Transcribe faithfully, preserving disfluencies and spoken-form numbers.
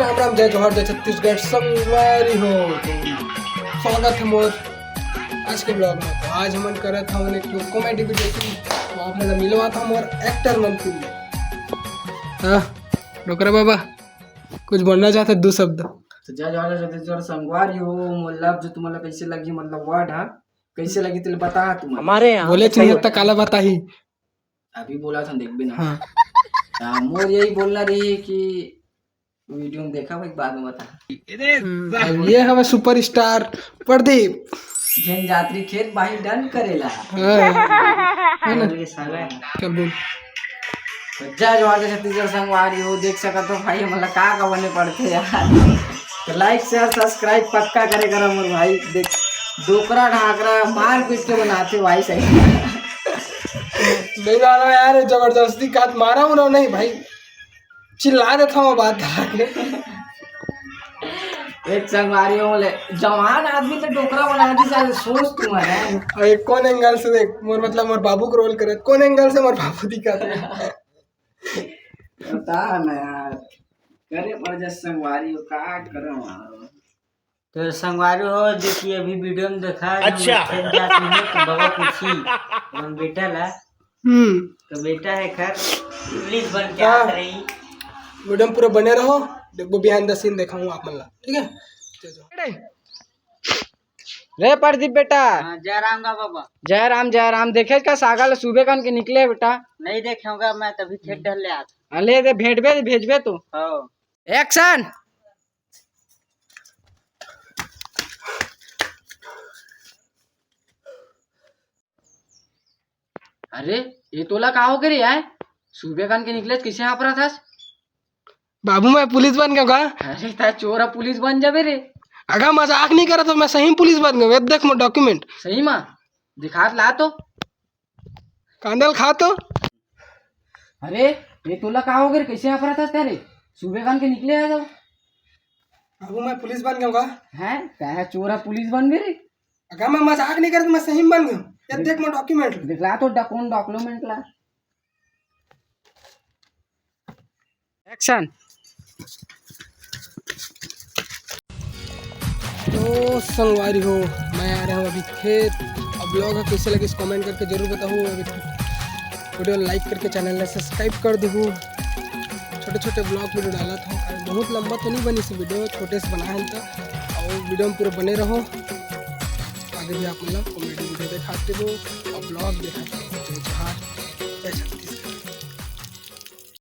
राम राम, जय जोहार, जय छत्तीसगढ़, संगवारी हो। तो स्वागत है मोर आज के ब्लॉग में। तो आज हमन करत हवन एक ठो कॉमेडी वीडियो शूट। तो आप मन ला मिलवात हवन मोर एक्टर मन के लिए। हाँ, डोकरा बाबा, कुछ बोलना चाहते दो शब्द? तो जय जोहार, जय छत्तीसगढ़, संगवारी हो। मोर love जो तुमन ला कैसे लगी, मतलब word हा कैसे लगी, तेला बता तुमन। हमारे यहाँ बोले तो नहीं होता, काला बताही। अभी बोला था, देखबे ना। हाँ। हाँ, मोर यही बोलना रही कि वीडियो में देखा भाई, बाद में बता। हम्म, अब ये हवे सुपरस्टार प्रदीप। झेन जात्री खेत बाही डन करेला। हाँ। है ना? अरे साला। चल बोल। तो जय जोहार, जय छत्तीसगढ़, संगवारी हो। देख सकत हो भाई, हमन ला का का बने पड़थे यार। तो like, share, subscribe पक्का करे करो मोर भाई। देख, डोकरा ढाकरा मार पीट के बनाथे भाई, सही। नहीं मारो यार, जबरदस्ती का मारा उन्होंने नहीं भाई, चिल्ला देता हूँ बात आके। एक संगवारी हो ले, जवान आदमी तो डोकरा बना दी साले, सोच तुम्हारा। अरे कौन एंगल से देख, मोर मतलब मोर बाबू को रोल करे, कौन एंगल से मोर बाबू दिखा दे? बता ना यार, करे पर जस संगवारी हो, का करो यार? तो संगवारी हो, जो कि अभी वीडियो में देखा है, जो अच्छा। खेत जात में तो बाबा पूछी, अपन बेटा ला, हम्म। तो बेटा है घर पुलिस बन के हाँ। आत रही। वीडियो में पूरा बने रहो, देखो behind the scene देखाऊंगा आप मन ला, ठीक है? रे प्रदीप बेटा। हाँ, जय राम का बाबा। जय राम, जय राम। देखे का सागा ला सुबह कान के निकले बेटा? नहीं देखे होगा, मैं तभी खेत डर ले आत। अले दे भेंटबे, भेजबे तू। हाँ। एक्शन। अरे, ये तोला का हो गे रे यार? सुबह कान के निकले कैसे हाफ रहा था? बाबू, मैं पुलिस बन गया का? अरे, ता चोरा पुलिस बन जाबे रे। अगर मजाक नहीं करा तो मैं सही में पुलिस बन गया। ये देख मोर डॉक्यूमेंट। सही मा? दिखात ला तो। कांदल खा तो। अरे, ये तोला का हो गे रे? कैसे हाफ रहा था तेरे? सुबह कान के निकले आ जाओ। बाबू, मैं पुलिस बन गया का? हैं? कहा चोरा पुलिस बन गए रे? अगर मैं मजाक नहीं करता, मैं सही में बन गया। ये देख मोर डॉक्यूमेंट। दिखला तो डा-, कौन डॉक्यूमेंट ला? एक्शन। तो संगवारी हो, मैं आ रहा हूँ अभी खेत। अब ब्लॉग है कैसे लगे, कमेंट करके जरूर बताओ। अभी वीडियो लाइक करके चैनल ला सब्सक्राइब कर दो। छोटे छोटे ब्लॉग वीडियो डाला था, बहुत लंबा तो नहीं बनी सी वीडियो, छोटे से बना है तो। और वीडियो में पूरा बने रहो, आगे भी आप मतलब कॉमेडी वीडियो दिखाते हो और ब्लॉग दिखाते हो। जय जोहार, जय छत्तीसगढ़।